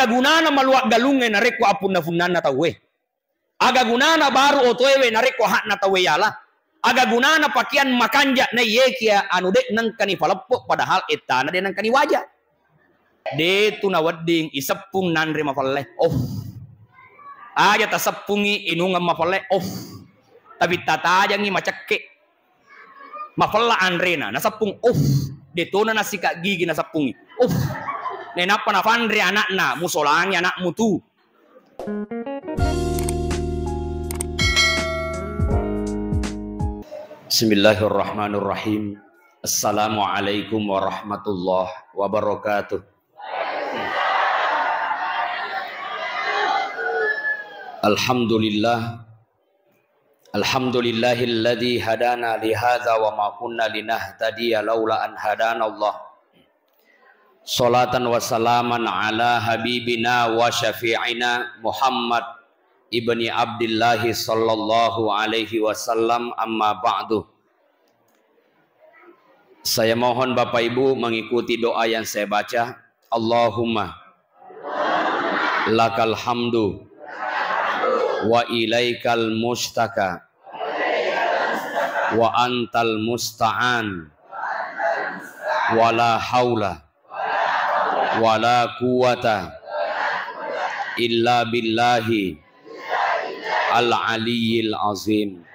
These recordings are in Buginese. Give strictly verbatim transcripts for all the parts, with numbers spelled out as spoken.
Aga gunana maluak galungnge narekko appunna-punnanna tauwe? Aga gunana baru otoewe narekko hakna tauwe yala? Aga gunana pakeang makanja naiyekia anu de nengkani paleppo padahal ettana de nengkani waja? Detu nawedding iseppung nanre mafalle. Oh. Aja taseppungi inungeng mafalle. Oh. Tapi tatajangi macekke. Mafella anrena, naseppung, uff, detona nasika gigi naseppungi. Uff. Nainappa nafanre anakna, musolangi anakmu tu. Bismillahirrahmanirrahim. Assalamualaikum warahmatullahi wabarakatuh. Alhamdulillah. Alhamdulillahilladzi hadana lihadza wa ma kunna linahtadiya laula an hadana Allah. Salatan wa salaman ala habibina wa syafi'ina Muhammad ibni Abdillahi sallallahu alaihi wasallam, amma ba'du. Saya mohon Bapak Ibu mengikuti doa yang saya baca. Allahumma lakal hamdu wa ilaikal mustaka wa antal musta'an wa la haula wa la quwwata illa billahi al aliyyil azim.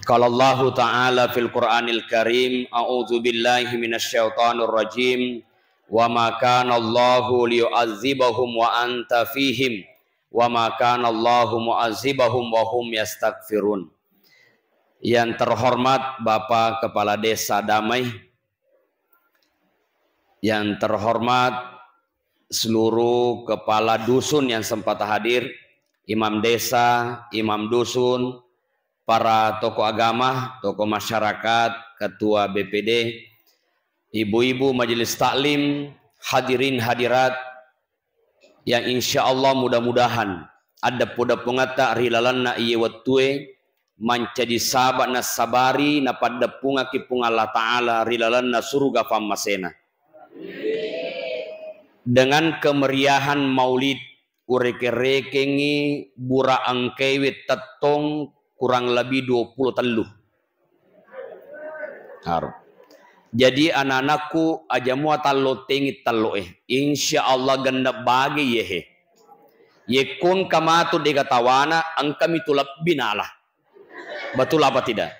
Qala Allahu ta'ala fil Qur'anil Karim, a'udzu billahi minasy syaithanir rajim. Wa ma kana Allahu liyu'adzibahum wa anta fihim, wa ma kana Allahu mu'adzibahum wa hum yastaghfirun. Yang terhormat Bapak Kepala Desa Damai, yang terhormat seluruh kepala dusun yang sempat hadir, imam desa, imam dusun, para tokoh agama, tokoh masyarakat, ketua B P D, ibu-ibu majelis taklim, hadirin hadirat, yang insya Allah mudah-mudahan addeppu-deppungetta ri lalenna iye wettue mancaji saba nassabari napaddeppungaki Puang Allah Ta'ala ri lalenna suruga fammasena. Dengan kemeriahan maulid, ureke-rekengngi bura engkewe tettong kurang lebih dua puluh tellu. Haro. Jadi anak-anakku, aja mua tallo tengi tello e. Insya Allah gennep bage yehe. Yekkong kamatu dega tawana, engkami tu lebbi nala. Betul apa tidak?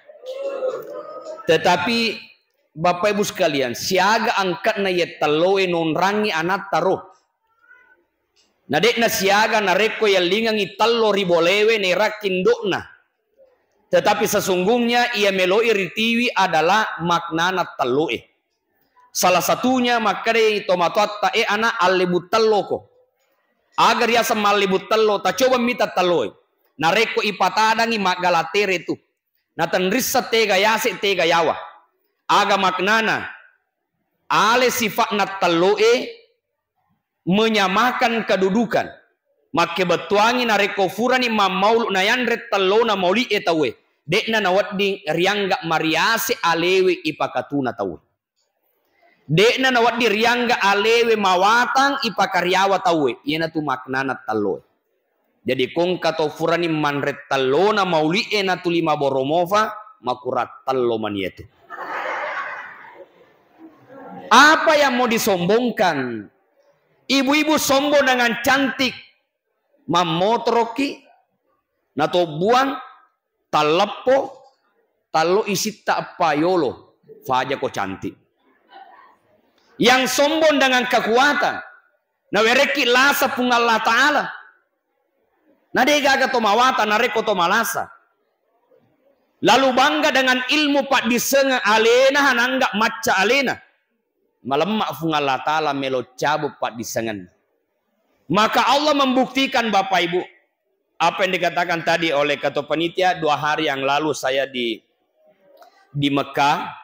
Tetapi Bapak Ibu sekalian, siaga angkatna ye tello e nonrangi anatta ro. Na de'na siaga narekko yellingengngi tello ri bolewe nerakki indo'na. Tetapi sesungguhnya ia meloi ritiwi adalah maknana tello e. Salah satunya makkedai tomatoatta, "E ana, allebu telloko." Aga riaseng mallebu tello, tacoba mita tello e. Narekko ipatadangi maggala tere tu. Natenrissa tega yase tega yawa. Aga maknana? Ale sifa'na tello e menyamakan kedudukan. Makkebettuangi narekko furani mammaulu nayanre tellona mauli'e tauwe, de'na nawedding riangga mariase alewe ipakatuna tauwe. De'na nawedding riangga alewe mawatang ipakariawa tauwe, iyanatu maknana telloe. Jadi kongka to furani manre tellona mauli'e natuli maboro mofa, makurang tello mani yetu. Apa yang mau disombongkan? Ibu-ibu sombong dengan cantik, mammotoroki, natobbuang, talleppo, tallo isitta eppa yolo, fajako cantik. Yang sombong dengan kekuatan, nawerekki lasa Puang Allah Ta'ala. Na de gaga to mawata narekko to malasa. Lalu bangga dengan ilmu paddissengeng alena, hanangga macca alena. Malemma Puang Allah Ta'ala melo cabut paddissengenna. Maka Allah membuktikan, Bapak Ibu, apa yang dikatakan tadi oleh ketua panitia, dua hari yang lalu saya di di Mekah,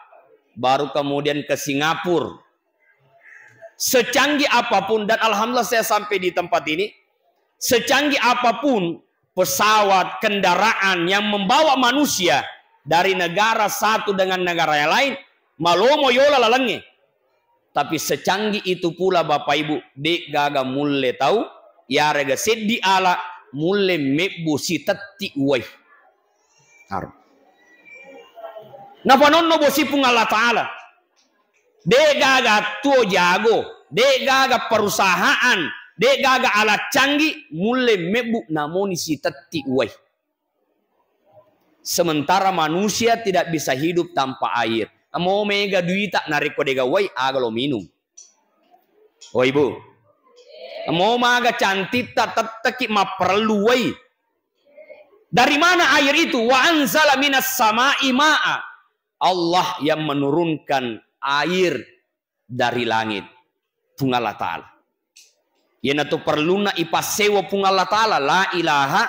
baru kemudian ke Singapura. Secanggih apapun, dan alhamdulillah saya sampai di tempat ini, secanggih apapun pesawat, kendaraan yang membawa manusia dari negara satu dengan negara yang lain, malomo yola lalengnge. Tapi secanggih itu pula, Bapak Ibu, de'gaga mulle tau, yarega seddi ala mulle mebbu sitetti uwai. Har. Napanonno bosi Puang Allah Ta'ala. De'gaga tuo jago, de'gaga perusahaan, de'gaga alat canggih, mulle mebbu namoni sitetti uwai. Sementara manusia tidak bisa hidup tanpa air. Mo mega duita narekko de'ga uwai, aga lo minum? Oh, Ibu. Mo maga cantitta tetteki mapparellu uwai. Dari mana air itu? Wa anzala minas sama'i ma'a. Allah yang menurunkan air dari langit, Puang Allah Ta'ala. Iyanatu perlunna ipassewa Puang Allah Ta'ala, la ilaha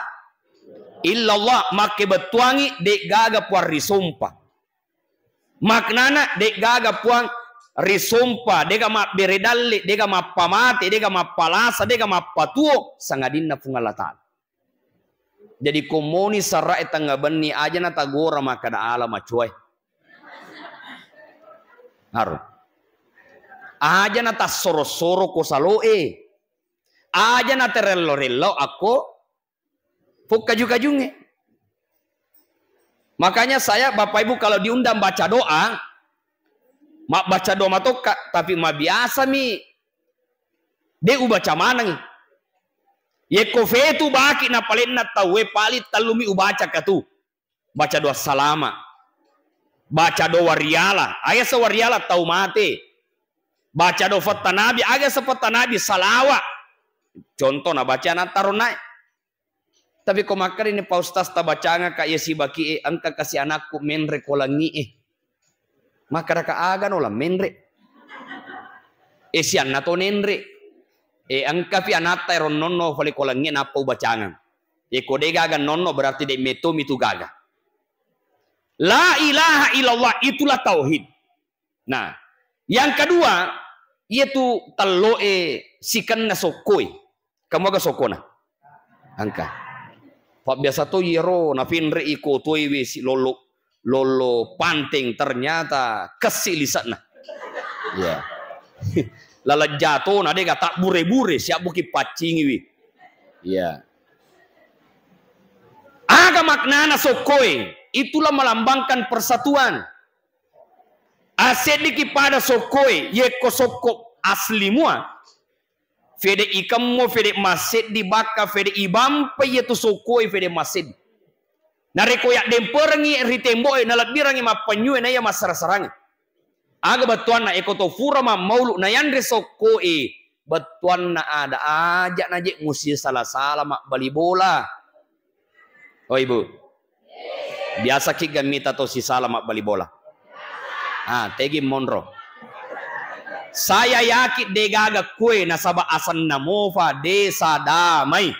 illallah, makkebettuangi de'gaga puang risompa. Maknana de'gaga puang risompa, de'ga mabbere dalle, de'ga mappamate, de'ga mappalasa, de'ga mappatuo, sangadinna Puang Allah Ta'ala. Jadi ko moni sara'e tengnga benni, aja natagora makkeda ala macoae. Harus. Aja natassoro-soro ko saloe. Aja naterello-rello akko pokkaju-kajungnge. Makanya saya, Bapak Ibu, kalau diundang baca doa, mabbaca doa matokka, tapi mabiasami de' ubaca maneng. Yekko fetu baki napalenna tauwe, paling tellumi ubaca katu. Baca doa salama. Baca doa wariala. Aga yaseng wariala? Tau mate. Baca doa fattanabi. Aga yaseng fattanabi? Salawa. Contoh, nabaca nattaro nae. Tapi ko makkedani, "Pak Ustaz, tabacanga ka iya sibaki e, engka kasi anakku menre ko langi e." Makkedaka, "Aga no la menre?" E, sianna to nenre. E, engkapi anatta ero nonno fale ko langi e nappa ubacangang. E, ko de' gaga nonno berarti de' metto mitu gaga. La ilaha illallah, itulah tauhid. Nah, yang kedua, iyatu telloe sikenna sokkoe. Kamu aga sokkona? Engka. Pabbiasa to iyaro napenre iko toewe si lollo, lollo panteng, ternyata kessi lise'na. Iya. Laleng jatona de' ga tabbure-bure, siabbuki paccingiwi. Iya. Aga maknana sokkoe? Itulah melambangkan persatuan. Aseddiki pada sokkoe, yekko sokko asli mua, fede ikemmo, fede masseddi, bakka fede ibampe iyatu sokkoe fede masseddi. Narekko yaddemperengngi ri tembo'e, nalebbirangngi mappenyue naiya massara-sarangnge. Aga bettuanna? Eko to fura mammaulu nayanre sokkoe, bettuanna ada aja naje musisala-sala mabbali bola. Oh, Ibu. Biasaki ga mita to sisala mabbali bola? Ah, tegi monro. Saya yakin de' gaga kue nasaba asenna mofa desa damai.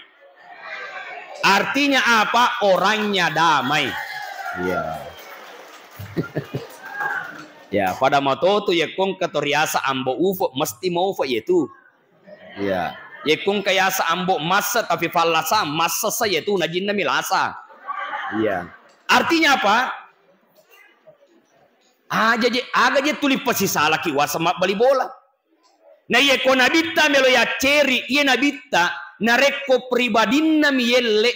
Artinya apa? Orangnya damai. Iya. Ya, pada matotu yekkong katoriasa ambo ufe, mesti maufe yetu. Iya. Yekkung kayasa ambo massa tapi fallasa, massasa yetu najinna milasa. Iya. Artinya apa? Aja je, aga je tuli pasisalaki wasa mabbali bola. Na yekko nabitta melo yacceri, iye nabitta narekko pribadinna mi yelle,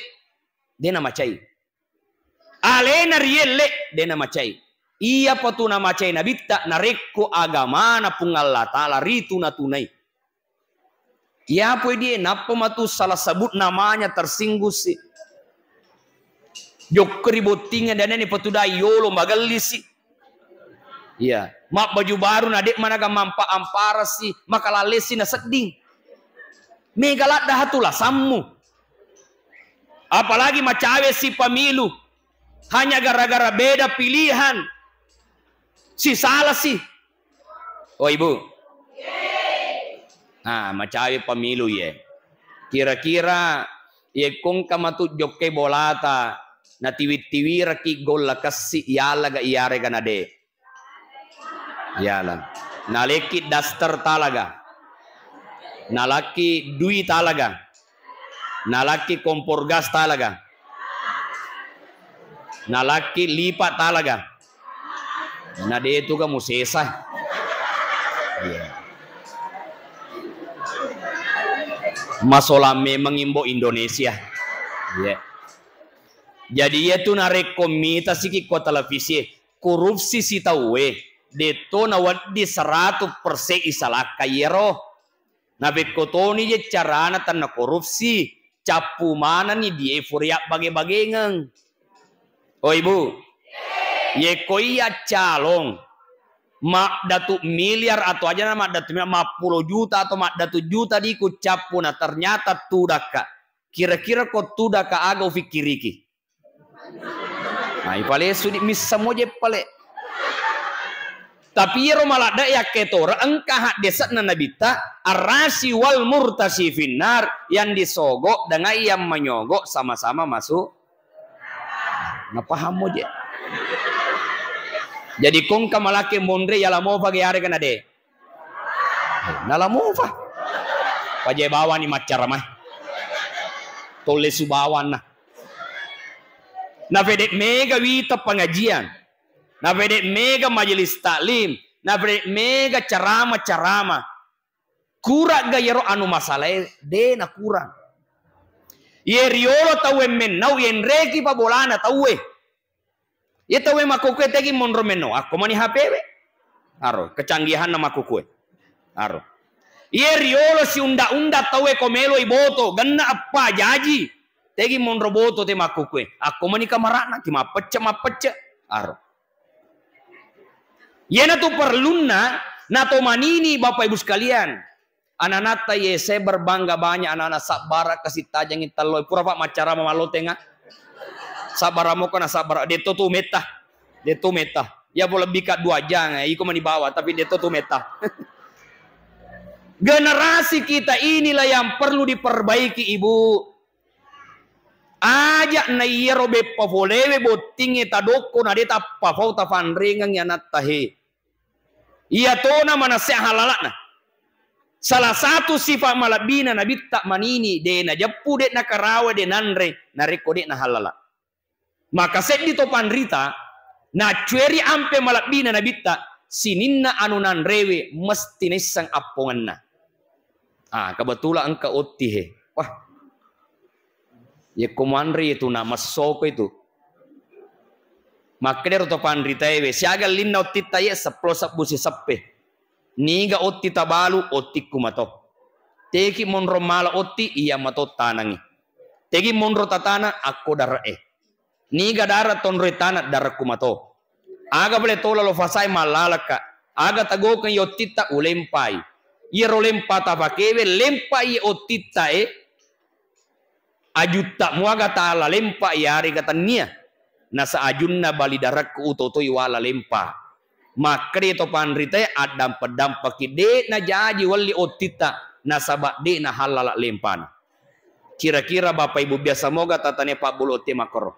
de namacai. Alena riyelle, de namacai. Iyapa tu namacai nabitta narekko agamana Puang Allah Ta'ala rituna-tunai. Iyapoi die, nappa matu salah sebut namanya tersinggung si. Jokko ri bottingnge dana ni patudai yolo magelli si. Iya, mabbaju baru na de managa mampa ampara si, maka lalle si na sedding. Mega ladda hatu lasammu. Apalagi macawe si pemilu hanya gara-gara beda pilihan. Si salah si. Oh, Ibu. Ah, macawe pemilu ye. Kira-kira yekkongka matu jokke bolata, natiwi-tiwiraki golla kessi, yalaga iyarega nade. Yala. Nalekki daster talaga. Nalakki dui talaga. Nalakki kompor gas talaga. Nalakki lipa talaga. Na de tu ga musesa. Iya. Masolang memang imbo Indonesia. Iya. Jadi iya tu narekko mitasiki ko televisi, korupsi sitauwe, detto nawedding seratus persen isalakka iyero. Napekko toni je carana tenna korupsi, cappu manenni di euphoria bage-bagengeng. Oh, Ibu, yekko iya calon maddatu miliar atau ajana maddatu miliar, mappulo juta atau maddatu juta diku cappu na ternyata tudakka. Kira-kira ko tudakka aga ufikkiriki? Nah, ipalesu di missa moje pale. Tapi iyaro maladde yakketora engka haddese'na nabitta, arrasi wal murtasi finnar, yang disogok dengan yang menyogok sama-sama masuk. Napaham moje. Jadi kongka malake monre yala mofa ge yarega nade. Nala mofa. Paje bawani maccara mai. Tolle subawanna. Nafede mega wita pengajian. Nafede mega majelis taklim. Nafede mega carama-carama. Kurang ga yero anu masalae? De na kurang. Ye riolo tauwe mennau yenreki pabolana tauwe. Ye tauwe makkukue tegi monro menno, akko mani H P we. Aro, kecanggihanna makkukue. Aro. Ye riolo si unda-unda tauwe ko melo iboto, genna eppa jaji. Tegi monro boto te makkukue. Akko mani kamarana, ki mappecce-mappecce. Aro. Yena tu perlunna, nato manini Bapak Ibu sekalian. Anak-anakta ye, saya berbangga banyak anak-anak sabbara kasi tajangi tello. Pura Pak maccara mamallotenga. Sabbara moko na sabbara. Detto tu metta. Detto metta. Ya boleh bika dua jang, eh, iko mani bawa, tapi detto tu metta. Generasi kita inilah yang perlu diperbaiki, Ibu. Aja na iyaro beppa folewe bottingnge tadokko na de tappafau tafanrengengngi anatta he. Iyatona manesse halala'na. Salah satu sifat malebbina Nabitta manini, de najeppu, de nakarawa, de nanre, narekko de nahalala. Maka seddi to panrita, naccueri ampe malebbina Nabitta, sininna anu nanrewe mesti naisseng appongenna. Ah, kebetulan engka otti he. Wah. Yekko muanre itu na messoko itu. Makkedaro to panritaewe, siaga linna ottitta ye, seppulo sebbu siseppe. Niga otti tabalu, ottikku mato. Teki monro mala otti, iya mato tanangi. Tegi monro tatana, akko dare'e. Niga dara tonroi tana, darekku mato. Aga pale tola lo fasai mallalaka. Aga tagokeng yottitta ulempai. Iyaro lempa tapakewe, lempa iye ottitta e. Ajutta muaga tala lempa iyarega tennia. Nasa ajunna bali darekku utotoi wala lempa. Makkeda to panritae, addampe-dampeki, de'na jaji welli ottitta, nasaba de'na hallala lempana. Kira-kira Bapak Ibu biasa moga tatane pabbulu otti makkoro?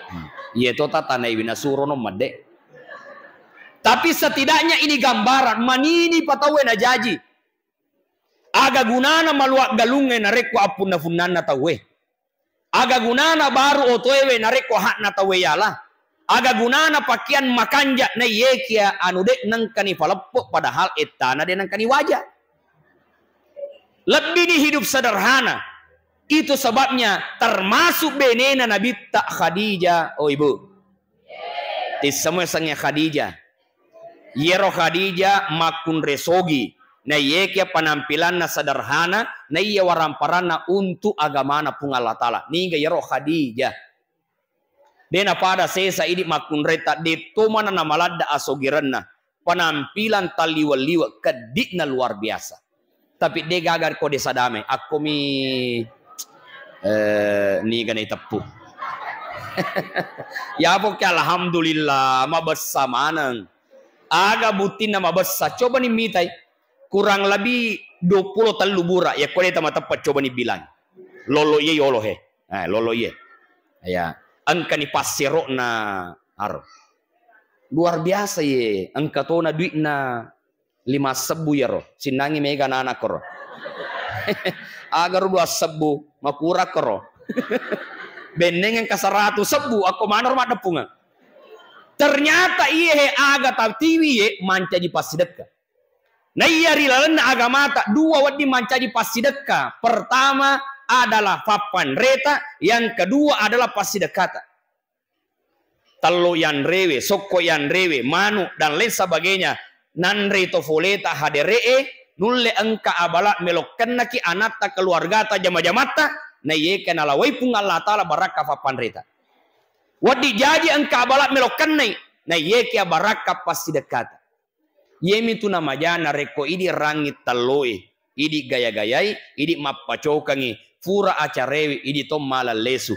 Hmm. Iya to tatanaiwi nasuro no medde. Tapi setidaknya ini gambaran manini pa tauwe najaji. Aga gunana maluak galungnge narekko appunna-punnanna tauwe? Aga gunana baru otoewe narekko hakna tauwe yala? Aga gunana pakeang makanja naiyekia anu de nengkani paleppe padahal ettana de nengkani waja? Lebbi ni hidup sederhana. Itu sebabnya termasuk benena Nabitta Khadijah, oh Ibu. Tissemua sengnge Khadijah. Yero Khadijah makkunre sogi. Naiyekia penampilanna sederhana, naiya waramparanna untuk agamana Puang Allah Ta'ala. Niga yero Khadijah. De napada sesa idi makkunreta, detto mana namaladda asogirenna. Penampilan talliwe-liwe, keddi'na luar biasa. Tapi de gaga ko desa damai. Akkomi, eh, niga naiteppu. Ya poke alhamdulillah, mabessa maneng. Aga buttinna mabessa? Coba ni mitai. Kurang lebih dua puluh tellu bura. Ya ko de tamateppe coba ni bilang. Lolo iye yolo he. Eh, lolo iye. Ya, engkani passerokna aro. Luar biasa ye, engka tona duitna lima sebbu yaro, sinnangi mega nana koro. Agaro dua sebbu, makura koro. Benneng engka seratu sebbu, akko manor maddeppungeng. Ternyata iye he aga tatiwi ye mancaji passidekka. Naiya ri lalenna agamata, dua wedding mancaji passidekka. Pertama adalah pappanreta, yang kedua adalah passidekkata. Tello yanrewe, sokko yanrewe, manu, dan lain sebagainya. Nanre to foleta hadere'e, nulle engka abala melokkennaki anatta, keluargata, jama-jamatta, naiyeke nalawai Puang Allah Ta'ala barakka pappanreta. Wedding jaji engka abala melokkennai, naiyeke barakka passidekkata. Iyemitu namaja narekko idi rangi telloe, idi gaya-gayai, idi mappacokangi, fura acarewe, idi to mala lesu.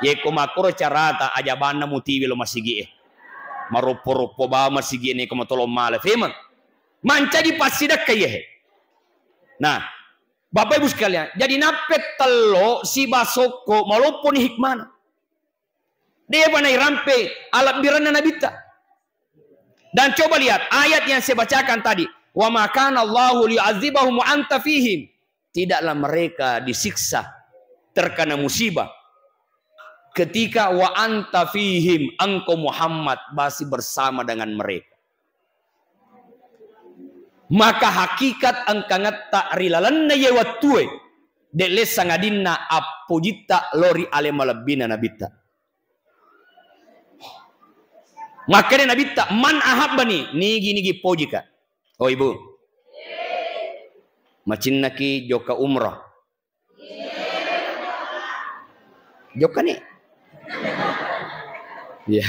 Yekko makkoro carata, ajabanna mutiwi lo masigie. Maroppo-roppo bawa masigie neko matolo mala. Femeng. Mancaji passidekka iyehe. Nah, Bapak Ibu sekalian, jadi nappe tello siba sokko malopponi hikmana. Depa nairampe alebbirenna nabitta. Dan coba lihat ayat yang saya bacakan tadi, "Wa ma kana Allahu liyu'adzibahum wa anta fihim." Tidaklah mereka disiksa, terkena musibah, ketika wa anta fihim, engkau Muhammad masih bersama dengan mereka. Maka hakikat engkangetta ri lalenna iye wettue, de' lessang adinna appojitta lo ri ale malebbina nabitta. Makkeda nabitta, "Man ahabbani," nigi-nigi pojika. Oh, Ibu. Macinnaki jokka umrah. Jokkani. Iya.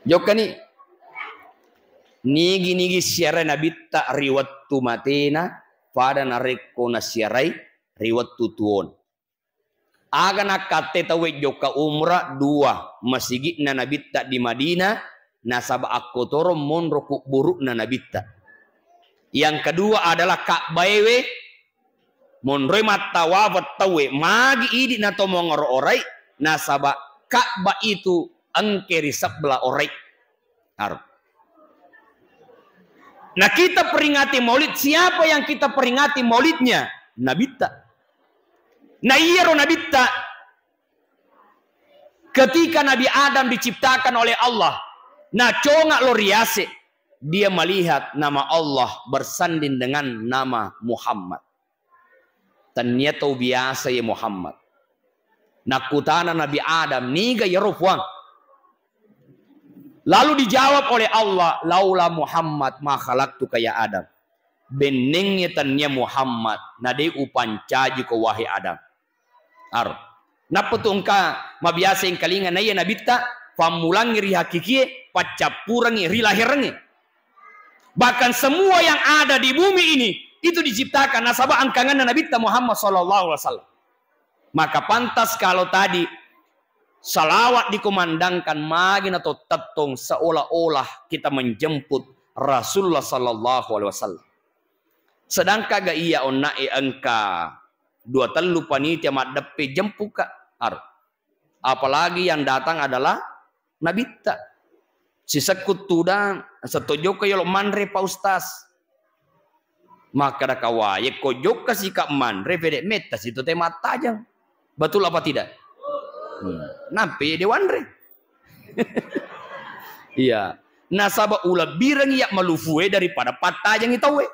Jokkani. Nigi-nigi siarai nabitta ri wettu matena, pada narekko nasiarai ri wettu tuwona. Aga nakkatte tauwe jokka umrah? Dua, masigi'na nabitta di Madinah, nasaba akkotoro monro kubburu'na nabitta. Yang kedua adalah Ka'baewe, monroi mattawafa tauwe, magi idi nato mongoro orai, nasaba Ka'bah itu engke ri sebelah orai. Aro. Nah, kita peringati Maulid, siapa yang kita peringati Maulidnya? Nabitta. Nah, iyaro Nabitta, ketika Nabi Adam diciptakan oleh Allah, nah, conga lo riase, dia melihat nama Allah bersanding dengan nama Muhammad. Tennia tau biasa ye Muhammad. Nakkutana Nabi Adam, "Niga yero Puang?" Lalu dijawab oleh Allah, "Laula Muhammad ma khalaqtuka ya Adam." Bennengnge tennia Muhammad, na de upancajiko wahai Adam. Aro. Nappa tu engka mabiasa engkalinga naiya nabitta, fammulangngi ri hakikie, paccappurengngi ri laherengnge. Bahkan semua yang ada di bumi ini itu diciptakan nasaba engkangenna Nabitta Muhammad sallallahu alaihi wasallam. Maka pantas kalau tadi salawat dikumandangkan, magi nato tettong seolah-olah kita menjemput Rasulullah sallallahu alaihi wasallam. Sedangkan ga iya onna'e engka dua tellu panitia maddeppe jempukka. Aro. Apalagi yang datang adalah nabitta. Sisekku tudang, setto jokka yolo manre, Pak Ustaz. Makkada kawae, ko jokka sika manre, pede metta situ te mattajeng. Betul apa tidak? Hmm. Nampe de wanre. Iya. Nasaba ulebbireng iya malufue daripada pattajengi tauwe.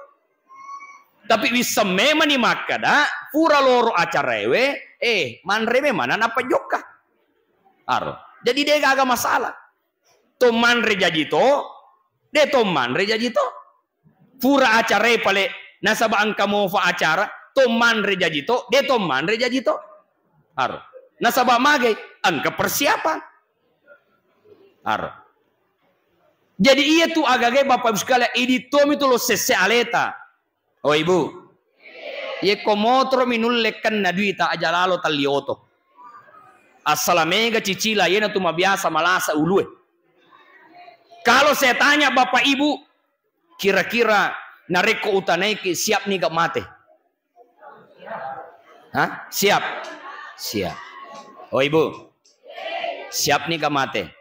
Tapi wisseng memani makkada, pura loro acaraewe, eh, manre memana nappa jokka. Aro. Jadi de gaga masalah. To manre jaji to, de to manre jaji to. Pura acarae pale, nasaba engka mofa acara, to manre jaji to, de to manre jaji to. Aro. Nasaba magai, engka persiapan. Aro. Jadi iya tu agaga Bapak Ibu sekalian, idi tomi tu lo sesse aleta. Oh, Ibu. Yekko motoro mi nulle kenna duita aja lalo talli oto. Assala mega cicila, yena tu mabiasa malasa ulue. Kalau saya tanya Bapak Ibu, kira-kira narekko utanaiki siap niga mate? Hah? Siap? Siap. Oh, Ibu. Siap niga mate?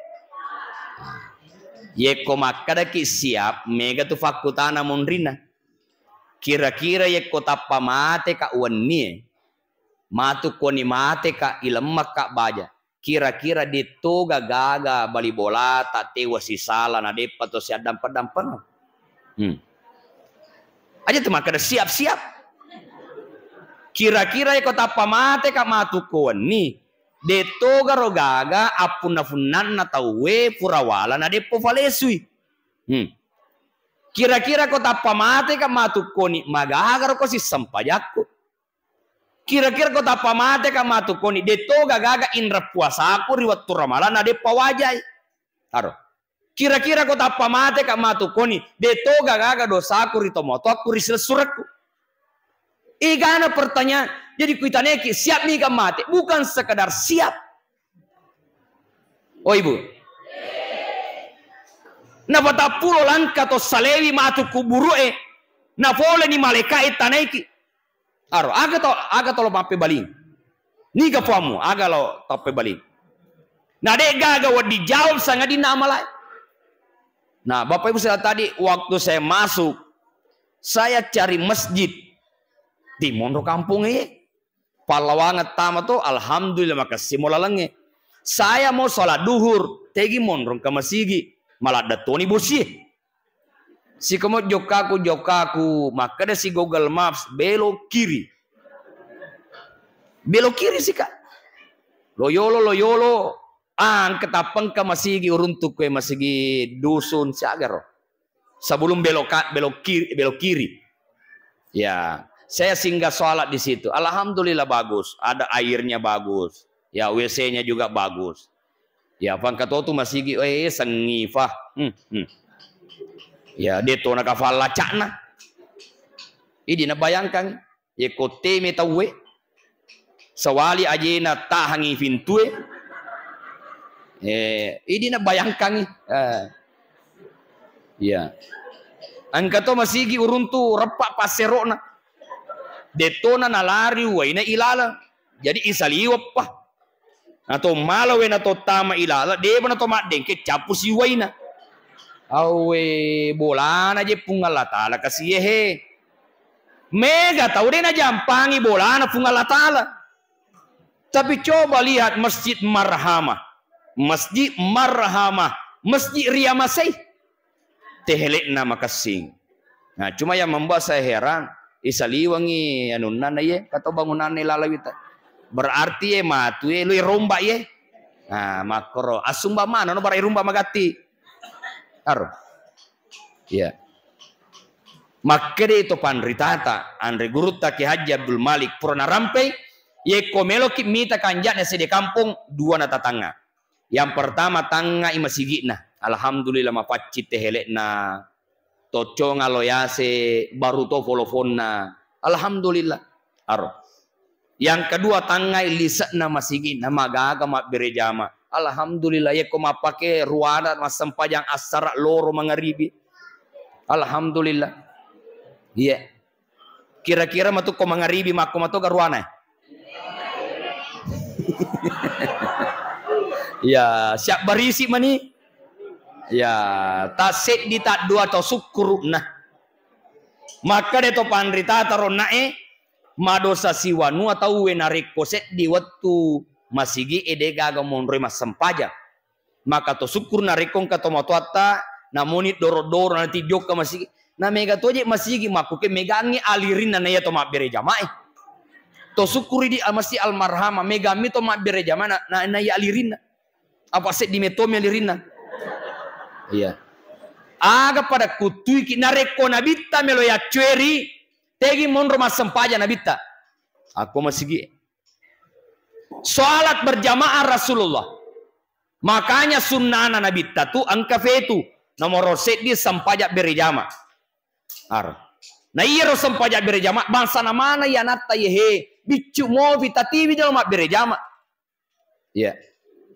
Yekko makkadaki siap, mega tu fakkutana monrinna. Kira-kira yekko tappa mate ka wennie, matu koni mate ka, ilemma ka baja. Kira-kira dettoga gaga bali bolata tewa sisala na deppa to siaddampeng-dampeng. Hmm. Aja tu makkeda siap-siap. Kira-kira iko tappa mate ka matu ko wenni, de togaro gaga appunna-funnanna tauwe pura wala na deppo falesui. Hmm. Kira-kira ko tappa mate ka matu koni, magagaro ko sissempajakku. Kira-kira ko tappa mate ka matu koni, de toga gaga inra puasaku ri wettu Ramalang na deppa wajai. Aro. Kira-kira ko tappa mate ka matu koni, de toga gaga dosaku ri tomatoakku ri silessurekku. Igana pertanyaan. Jadi kuitaneki, siap mi ka mate? Bukan sekedar siap. Oh, Ibu. Napatappulo langka to salewi matu kuburu'e, nafoleni malaika'e tanaiki. Aro, aga to, aga to lo mappebaling. Niga puammu, aga lo tappebaling. Na de gaga wedding jawab sangadinna amalae. Nah, Bapak Ibu, saya tadi waktu saya masuk, saya cari masjid di Mondo Kampung e. Pallawangeng tama to, alhamdulillah, makessimo lalengnge. Saya mau sholat duhur, tegi monrong ke masigi, maladde toni bosie. Sikomo jokkaku, jokkaku, makkeda si Google Maps, belok kiri. Belok kiri sika. Loyolo, loyolo, angke tappengka masigi, uruntuk kue masigi dusun siagaro. Sebelum belok ka-, belok kiri, belok kiri. Ya, saya singgah sholat di situ. Alhamdulillah bagus, ada airnya bagus. Ya, W C-nya juga bagus. Ya, pangkatotu masigi, eh, sengifa. Hmm, hmm. Ya, de tona kafalla cakna. Idi nabayangkan. Yekko teme tauwe, sawali ajena tahangi pintue. Eh, idi nabayangkangi. Eh. Iya. Engka to masigi uruntu reppa passerokna. Dettona nalari uwaina ilala. Jadi isaliweppa. Nato mala we nato tama ilala, depa nato maddengke cappu siwaina. Awe, bolana je Puang Allah Taala kasie he. Mega tau de najampangi bolana Puang Allah Taala. Tapi coba lihat Masjid Marhamah. Masjid Marhamah. Masjid Riamasei. Tehelekna makessing. Nah, cuma yang membuat saya heran, isaliwengi anunna na iye, kato bangunanna ilalawita. Berarti ye matu ye, lu irumba ye. Nah, makkoro. Asumba mana, no bara irumba magatti. Aro. Iya. Makkede to panritata, anre gurutta Ki Haji Abdul Malik, pura narampei, yekko meloki mita kanja'na sede kampong, dua na tatangnga. Yang pertama, tangngai masigi'na. Alhamdulillah, mapaccing tehelekna. Tocconga lo yase, baru to folofonna. Alhamdulillah. Aro. Yang kedua, tangngai lise'na masigi'na, magaga mabbere jama. Alhamdulillah, yekko mappake ruana massempajang assara loro mangaribi. Alhamdulillah. Iya. Kira-kira matu ko mangaribi makko mato garuana. Ya, siap barisi mani. Ya, taseddi taddua tau sukkuru'na. Makkeda to panritata ronnae, madosa siwanua tauwe narekko seddi wettu masigi e de gaga monroi massempajang. Maka to sukkuru narekko engka tomatoatta namoni doro-doro nanti jokka masigi. Na mega toje masigi makkuke megangngi alirinna na iya to mabbere jamae. To sukkuri di Masjid Almarhama megammi to mabbere jama na, na, na iya alirinna. Apa seddi metomi alirinna. Iya. Aga pada kuttuiki narekko nabitta melo yaccueri tegi monro massempajang nabitta. Akko masigi. Salat berjamaah Rasulullah. Makanya sunnana nabitta tu engka fetu nomoro seddi sempajang bere jama. Ar. Na iyaro sempajang bere jama bangsa na mana iya natta yehe biccu mopi tatiwi jolo mabbere jama. Iya.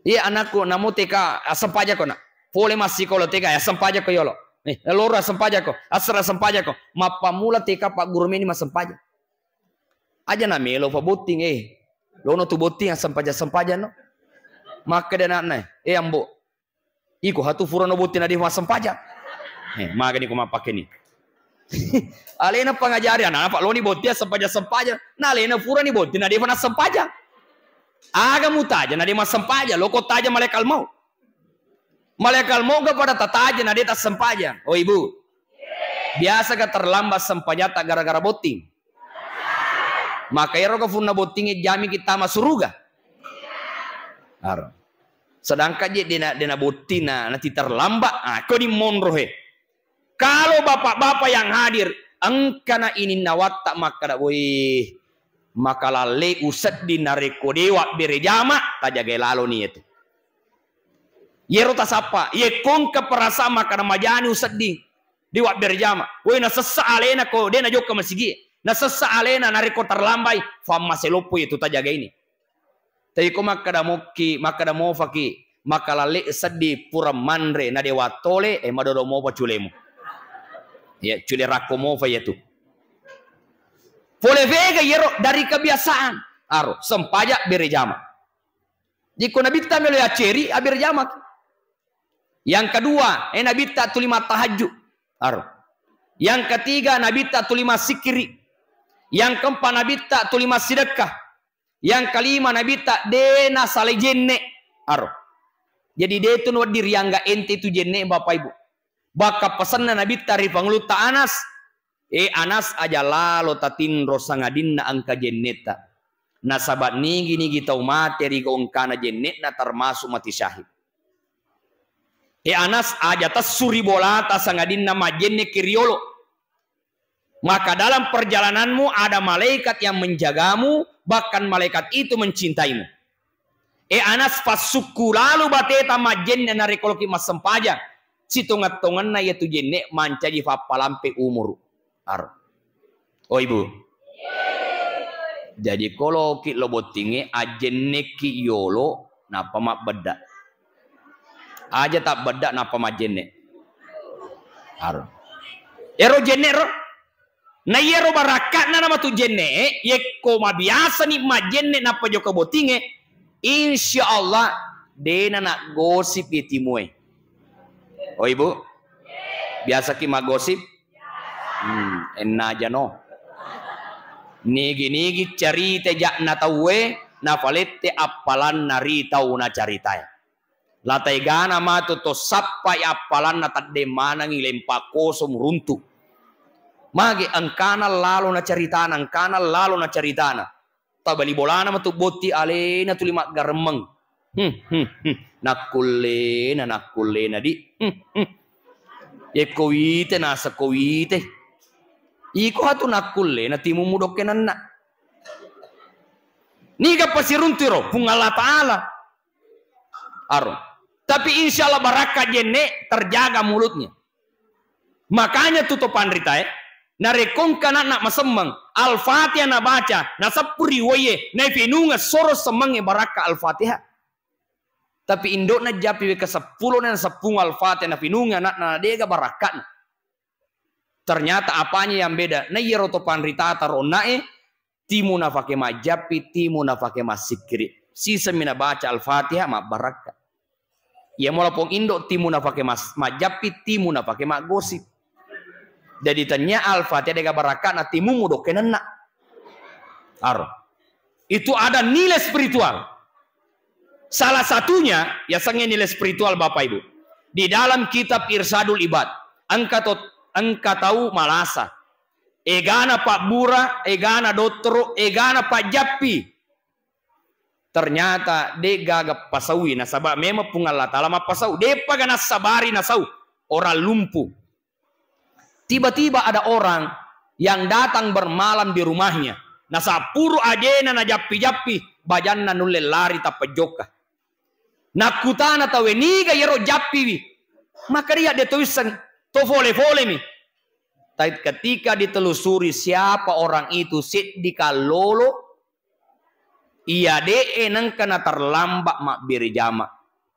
Iya anakku namu T K assempajakko nak. Pole massikola T K assempajakko yolo. Eh, loro assempajakko, asera assempajakko. Mappamula T K pagguru meni massempajang. Aja na melo fa botting eh. Lono tu botting assempaja-sempajano. Makkeda anakna, "Eh Ambo, iko hatu furano botting na defa massempajang." Eh, magani ko mappakeni. Alena pangajari anak apa loni botting assempaja-sempajang. Na alena furani botting na defa nassempajang. Aga mutaja na de massempajang, loko taja malaikat maut. Malaikat maut ga pada tataja na de tassempajang. Oh Ibu. Biasa ga terlambat sempajatta gara-gara botting? Maka ero ga funna bottingnge jamiki tama suruga. Aro. Sedangkan je dena, dena botting na, nati terlambat. Ah, ko di monro he. Kalau bapak-bapak yang hadir, engkana ininna watta makkada, "Woi, makalalle usedding narekko dewa bere jama, tajagai lalo ni itu." Yero tasappa, yekko engka perasaan makkada majani usedding, dewa bere jama. Woi, nasessa alena ko de najokka masigi. Nasessa alena narekko terlambai, fammase loppo itu tajagai ni. Tapi ko makkada mokki, makkada mofaki, makalalle seddi pura manre na dewa tole, eh, madodo mofa culemu. Ya, cule rakko mofa ya tu. Pole vega yero dari kebiasaan. Aro, sempajang bere jama. Jiko nabitta melo ya ceri, abere jama. Yang kedua, eh, nabitta tuli mattahajju. Aro. Yang ketiga, nabitta tuli massikiri. Yang keempat, nabitta tuli massidekka. Yang kelima, nabitta de nasalai jenne. Aro. Jadi de tu nuwedding riangga ente tu jenne, Bapak Ibu. Bakka pesenna nabitta ri pangulutta Anas, "E Anas, aja lalo tatinro sangadinna engka jennetta. Nasaba nigi-nigi tau mate ri gau engkana jennetna termasuk mati syahid. E Anas, aja tessu ri bolata sangadinna majjenneki riolo. Maka dalam perjalananmu ada malaikat yang menjagamu, bahkan malaikat itu mencintaimu. E Anas, passukku lalo bateta majjenne narekko loki massempajang. Sitongeng-tongenna iyatu jenne mancaji fappalampe umuru." Aro. Oh, Ibu. Jadi koloki lo bottingnge ajjenneki yolo nappa mabbedda. Aja tabbedda nappa majjenne. Aro. Ero jenne ro. Na iyaro barakka'na namatu jenne, yekko mabiasani majjenne nappa jokka bottingnge, insya Allah dena naggosip ye timue. Oh, Ibu, biasaki maggosip? Hmm, ennaja no. Nigi-nigi carita ja'na tauwe, nafalette appalanna ri tau nacaritae. Lataigana matu to sappai appalanna tadde manengi lempa kosong runtu. Mage engkana lalo nacaritana, engkana lalo nacaritana. Tabali bolana matu botti alena tuli maggaremmeng. Hmm, hmm, hmm. Nakkullena, nakkullena di. Hmm, hmm. Yekko wite, nasakko wite. Iko atu nakkullena timummu dokkenanna. Niga pasiruntu ro, Puang Allah Ta'ala. Aro. Tapi insya Allah barakka jenne terjaga mulutnya. Makanya tu to panritae, narekko engka anakna masemmeng, Al-Fatihah nabaca, naseppu ri waie, naifenungeng soro semmengnge barakka Al-Fatihah. Tapi indokna jappi wekka seppulo na naseppung Al-Fatihah, nafenungeng anakna, na dega barakkana. Ternyata apanya yang beda? Na iyaro to panritata ro onnae, timu nafake majjappi, timu nafake massikkiri. Sisemmi nabaca Al-Fatihah, mabbarakka. Iya mola pong indo timu nafake mas-, majjappi, timu nafake maggosip. Jadi tanya Al-Fatihah dega barakkana timummu dokkenanna. Aro. Itu ada nilai spiritual. Salah satunya, yasengnge nilai spiritual, Bapak Ibu. Di dalam kitab Irsyadul Ibad, engka to-, engka tau malasa. Egana pabbura, egana dottoro, egana pajjappi. Ternyata de gaga pasaui, nasaba memang Puang Allah Ta'ala mappasau. Depa ga nassabari nasau orang lumpuh. Tiba-tiba ada orang yang datang bermalam di rumahnya. Nasapuru ajena najappi-jappi, bajanna nulle lari tappa jokka. Nakkutana tauwe, "Niga iyaro jappiwi?" Maka dia de to wisseng, to fole-folemi. Tapi ketika ditelusuri siapa orang itu, seddi kallolo, iya de'e nengka naterlambat mabbere jama.